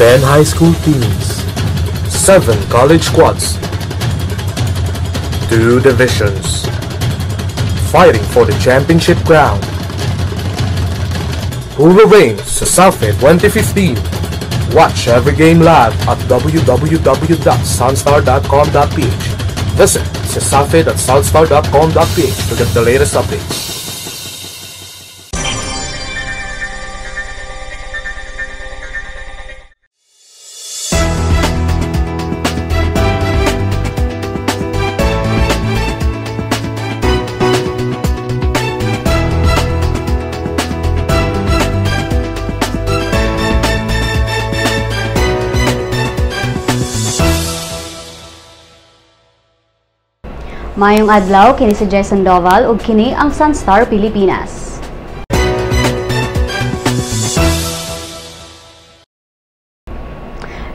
10 high school teams, 7 college squads, 2 divisions, fighting for the championship crown. Who will reign Cesafi 2015? Watch every game live at www.sunstar.com.ph. Visit cesafi.sunstar.com.ph to get the latest updates. Maayong adlaw, kini si Jason Doval ug kini ang Sunstar Pilipinas.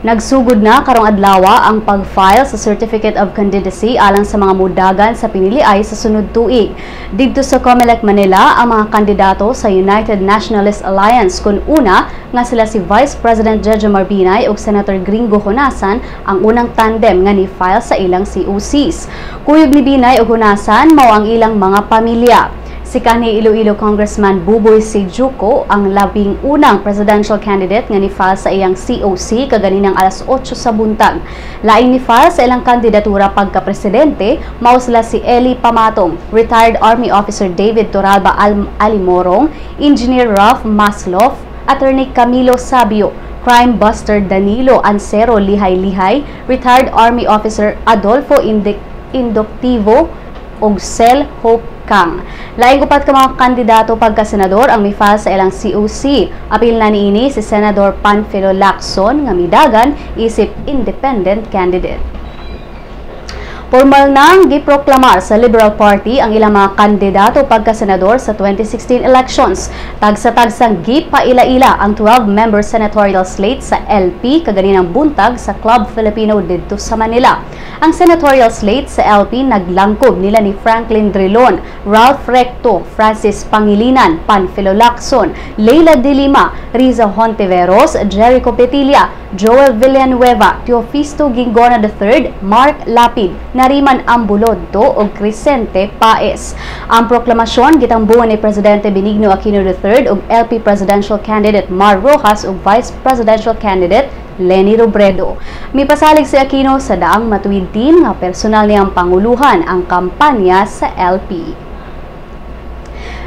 Nagsugod na karong adlawa ang pag-file sa Certificate of Candidacy alang sa mga mudagan sa piniliay sa sunod tuig. Didto sa Comelec Manila ang mga kandidato sa United Nationalist Alliance kun una nga sila si Vice President Jejomar Binay ug Senator Gringo Honasan ang unang tandem nga ni-file sa ilang COCs. Kuyog ni Binay ug Honasan mao ang ilang mga pamilya. Si kanhi Iloilo Congressman Buboy Syjuco ang labing unang presidential candidate nga ni-file sa iyang COC kaganinang alas 8 sa buntag. Laing ni-file sa ilang kandidatura pagka-presidente, mao sila si Eli Pamatong, retired Army Officer David Toralba Alimorong, Engineer Ralph Masloff, Attorney Camilo Sabio, Crime Buster Danilo Ansero Lihay-Lihay, retired Army Officer Adolfo Inductivo ug Sel Hope Kang. Laing upat ka mga kandidato pagka-senador ang mifile sa ilang COC. Apil na niini si Senador Panfilo Lacson nga midagan isip independent candidate. Formal nang giproklamar sa Liberal Party ang ilang mga kandidato pagka-senador sa 2016 elections. Tagsa-tagsang gipaila-ila ang 12-member senatorial slate sa LP kaganinang buntag sa Club Filipino didto sa Manila. Ang senatorial slate sa LP naglangkob nila ni Franklin Drilon, Ralph Recto, Francis Pangilinan, Panfilo Lacson, Leila de Lima, Riza Hontiveros, Jericho Petilla, Joel Villanueva, Teofisto Guingona III, Mark Lapid, Nariman Ambulodto ug Crescente Paez. Ang proklamasyon gitambuhan ni Presidente Benigno Aquino III ug LP presidential candidate Mar Rojas ug Vice Presidential candidate Leni Robredo. Mipasalig si Aquino sa Daang Matuwid team nga personal niyang panguluhan ang kampanya sa LP.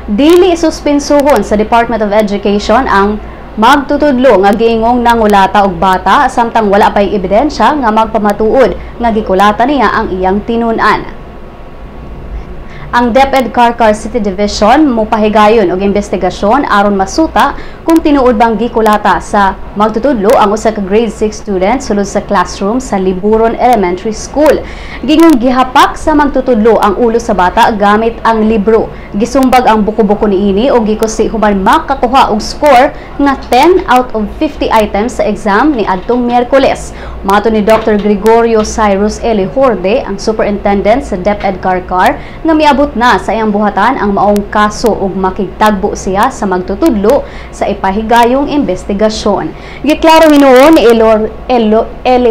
Dili suspensuhon sa Department of Education ang magtutudlo nga giingong nangulata og bata samtang wala pay ebidensya nga magpamatuod nga gikulata niya ang iyang tinun-an. Ang DepEd Carcar City Division mopahigayon og investigasyon aron masuta kung tinuod bang gikulata sa magtutudlo ang usa ka grade 6 student sulod sa classroom sa Liburon Elementary School. Gingong gihapak sa magtutudlo ang ulo sa bata gamit ang libro. Gisumbag ang buko-buko niini og gikusi human makakuha og score nga 10 out of 50 items sa exam ni adtong Miyerkules. Mato ni Dr. Gregorio Cyrus L. Horde, ang superintendent sa DepEd Carcar, nga miabot na sa iyang buhatan ang maong kaso ug makigtagbo siya sa magtutudlo sa ipahigayong investigasyon. Giklaro hinuon ni L.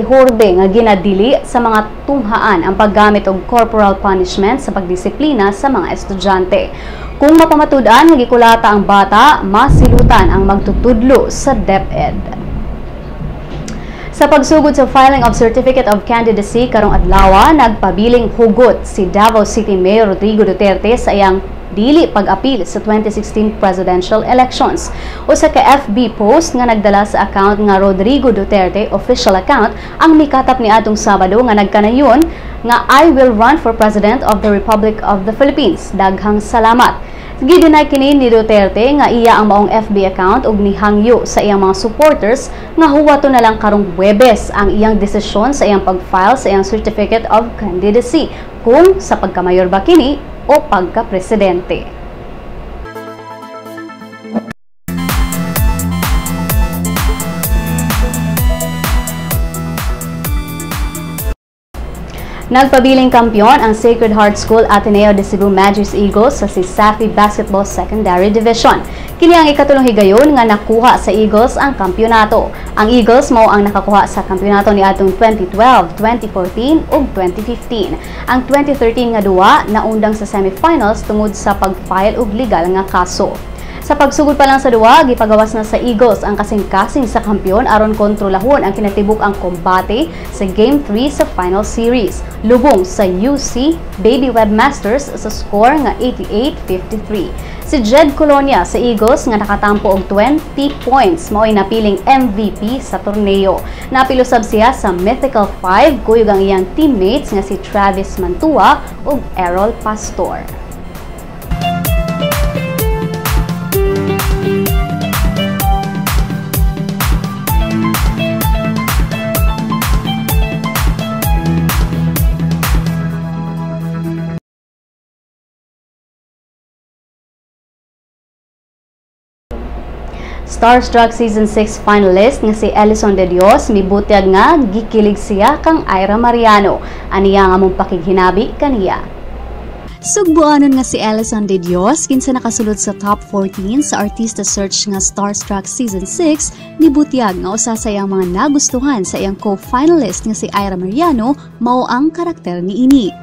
Horde nga ginadili sa mga tunghaan ang paggamit og corporal punishment sa pagdisiplina sa mga estudyante. Kung mapamatud-an nga gikulata ang bata, masilutan ang magtutudlo sa DepEd. Sa pagsugod sa filing of Certificate of Candidacy karong adlaw, nagpabiling hugot si Davao City Mayor Rodrigo Duterte sa iyang dili pag-apil sa 2016 presidential elections. Usa ka FB post nga nagdala sa account nga Rodrigo Duterte official account ang mikatap ni atong Sabado nga nagkanayon nga "I will run for President of the Republic of the Philippines. Daghang salamat." Gideny kini ni Duterte nga iya ang maong FB account ug nihangyo sa iyang mga supporters nga huwato na lang karong Huwebes ang iyang desisyon sa iyang pag-file sa iyang Certificate of Candidacy kung sa pagkamayor ba kini o pagka-presidente. Nagpabiling kampiyon ang Sacred Heart School Ateneo de Cebu Magis Eagles sa CESAFI Basketball Secondary Division. Kini ang ikatulong higayon nga nakuha sa Eagles ang kampyonato. Ang Eagles mao ang nakakuha sa kampyonato niadtong 2012, 2014 ug 2015. Ang 2013 nga duwa naundang sa semifinals tungod sa pag-file og legal nga kaso. Sa pagsugod pa lang sa duwa, gipagawas na sa Eagles ang kasing-kasing sa kampiyon aron kontrolahon ang kinatibuk ang kombate sa Game 3 sa final series. Lubong sa UC Baby Webmasters sa score nga 88-53. Si Jed Colonia sa Eagles nga nakatampo og 20 points mao'y napiling MVP sa torneo. Napilusab siya sa Mythical 5 kuyog ang iyang teammates nga si Travis Mantua ug Errol Pastor. Starstruck Season 6 finalist nga si Ellison De Dios mibutyag nga gikilig siya kang Ira Mariano. Aniya nga among pakighinabi kaniya. Sugbuanon nga si Ellison De Dios kinsa nakasulod sa top 14 sa artista search nga Starstruck Season 6 nibutyag nga usa sa iyang mga nagustuhan sa iyang co-finalist nga si Ira Mariano mao ang karakter niini.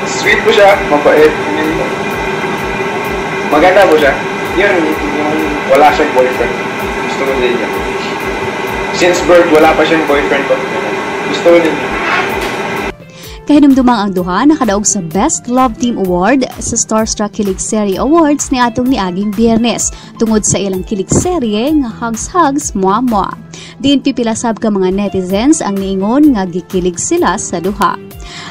Sweet po siya, mabait. Maganda po siya. Yun, yung wala siyang boyfriend. Gusto ko din niya. Since birth, wala pa siyang boyfriend po. Gusto ko din niya. Kahinumdumang ang duha nakadaog sa Best Love Team Award sa Starstruck Kilig Serie Awards niadtong niaging Biyernes tungod sa ilang kilig serye nga Hugs Hugs Mua Mua. Diin pipilasab ka mga netizens ang niingon nga gikilig sila sa duha.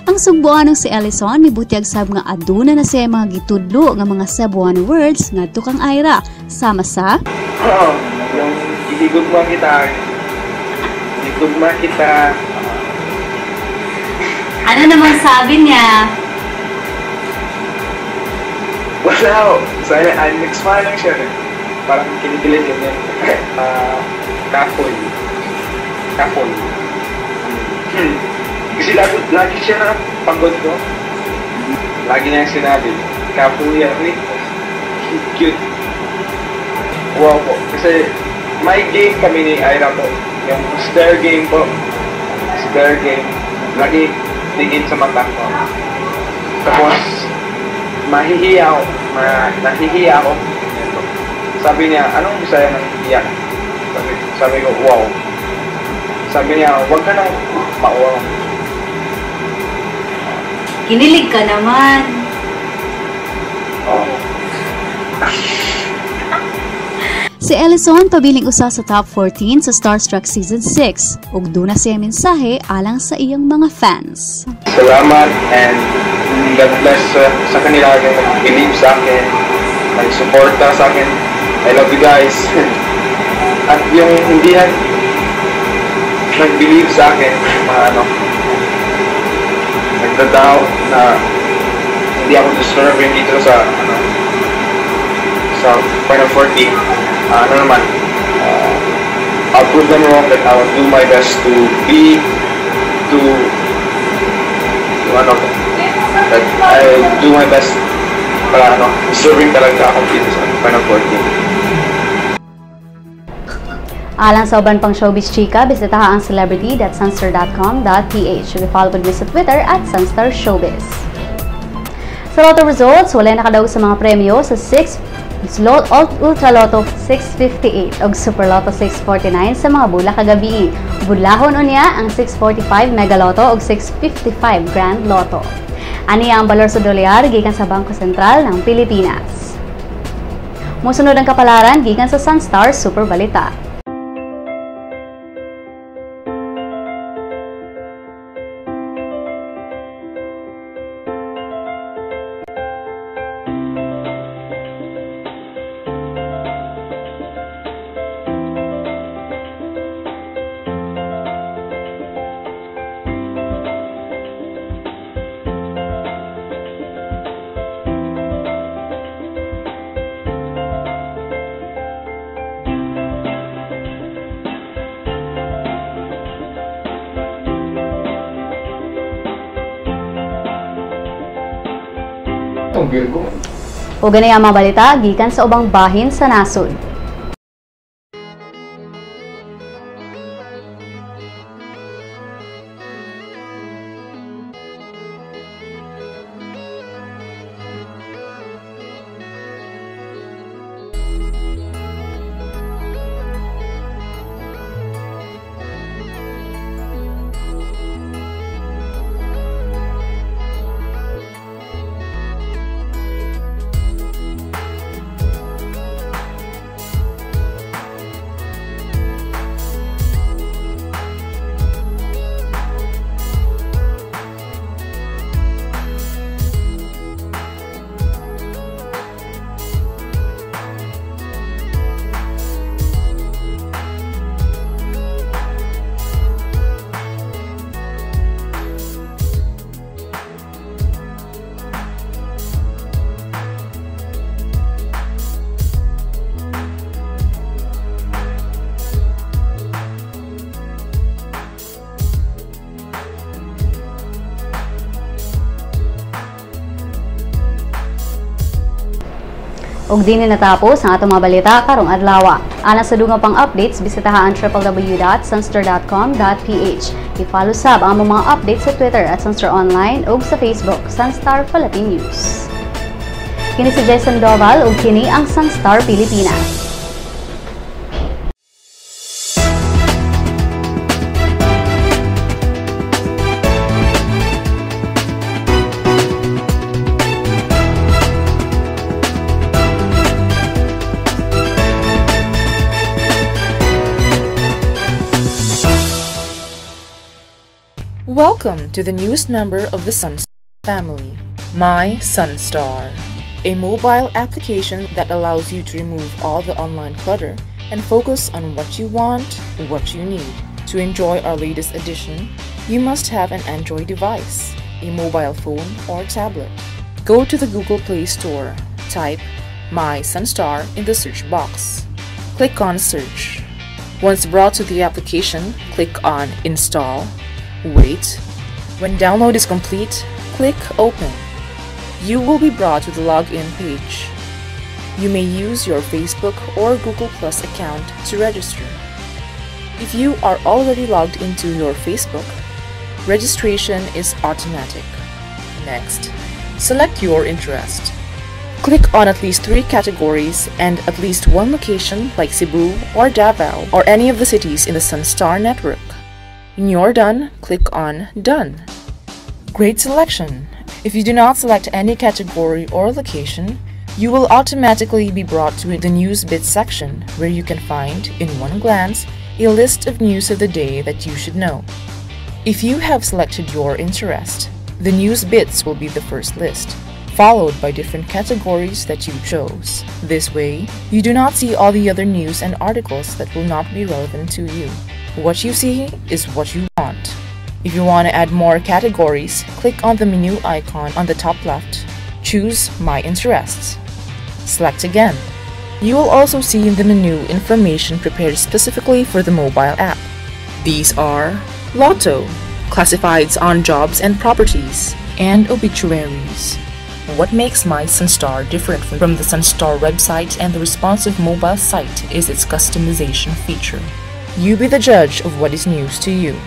Ang sugbuanong si Ellison mibutyag sab nga aduna na siya mga gitudlo nga mga Cebuano words ngadto kang Ira sama sa Oo, yung gihigugma kita. Gihigugma kita. Ano namang sabi niya? Wala. Sana, nag-smile lang siya. Parang kinikilig ganyan. Kapoy. Kapoy. Kasi lagi siya na pagod ko. Lagi niya sinabi, kapuya, wait. Cute. Wow po. Kasi may game kami ni Ira po. Yung stare game po. Stare game. Lagi tingin sa mata ko. Tapos, mahihiya ako. Nahihiya ako. Sabi niya, anong Bisaya ng hiya? Sabi ko, wow. Sabi niya, huwag ka nang mauwaw. Kinilig ka naman. Oo. Si Ellison pabiling usa sa top 14 sa Starstruck Season 6 ug duna siya mensahe alang sa iyang mga fans. Salamat and God bless sa kanila yung nag-believe sa akin, nag-suporta sa akin. I love you guys. At yung hindi nag-believe sa akin, mga ano, nagdadaw na hindi ako deserving dito sa ano, sa Final 14. Ano naman, I'll prove them wrong that I will do my best to be, to ano, that I do my best para ano, deserving talaga ako dito sa Final 14. Alang sa uban pang showbiz chika, bisitaha ang celebrity.sunstar.com.ph. You follow me sa Twitter @SunstarShowbiz. Sa Lotto results, wala nakadaog sa mga premyo sa 6 Ultra Lotto 658 og Super Lotto 649 sa mga bula kagabi. Bulahon unya ang 645 Mega Lotto og 655 Grand Lotto. Aniya ang balor sa dolyar gikan sa Bangko Sentral ng Pilipinas. Mosunod ang kapalaran gikan sa Sunstar Super Balita. Itong Virgo. Ug kini ang mga balita gikan sa ubang bahin sa nasod. Ug dinhi natapos ang atong mga balita karong adlaw. Alang sa dugang pang updates, bisitaha ang www.sunstar.com.ph. I-follow sab ang among mga updates sa Twitter at Sunstar Online ug sa Facebook, Sunstar Philippine News. Kini si Jason Doval ug kini ang Sunstar Pilipinas. Welcome to the newest member of the Sun family, My Sunstar, a mobile application that allows you to remove all the online clutter and focus on what you want, what you need. To enjoy our latest edition, you must have an Android device, a mobile phone or tablet. Go to the Google Play Store, type My Sunstar in the search box. Click on Search. Once brought to the application, click on Install. Wait. When download is complete, click Open. You will be brought to the login page. You may use your Facebook or Google Plus account to register. If you are already logged into your Facebook, registration is automatic. Next, select your interest. Click on at least 3 categories and at least 1 location like Cebu or Davao or any of the cities in the Sunstar network. When you're done, click on Done. Great selection! If you do not select any category or location, you will automatically be brought to the News Bits section, where you can find, in one glance, a list of news of the day that you should know. If you have selected your interest, the News Bits will be the first list, followed by different categories that you chose. This way, you do not see all the other news and articles that will not be relevant to you. What you see is what you want. If you want to add more categories, click on the menu icon on the top left. Choose My Interests. Select again. You will also see in the menu information prepared specifically for the mobile app. These are Lotto, classifieds on jobs and properties, and obituaries. What makes My Sunstar different from the Sunstar website and the responsive mobile site is its customization feature. You be the judge of what is news to you.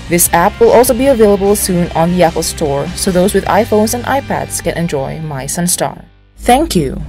This app will also be available soon on the Apple Store, so those with iPhones and iPads can enjoy My Sunstar. Thank you!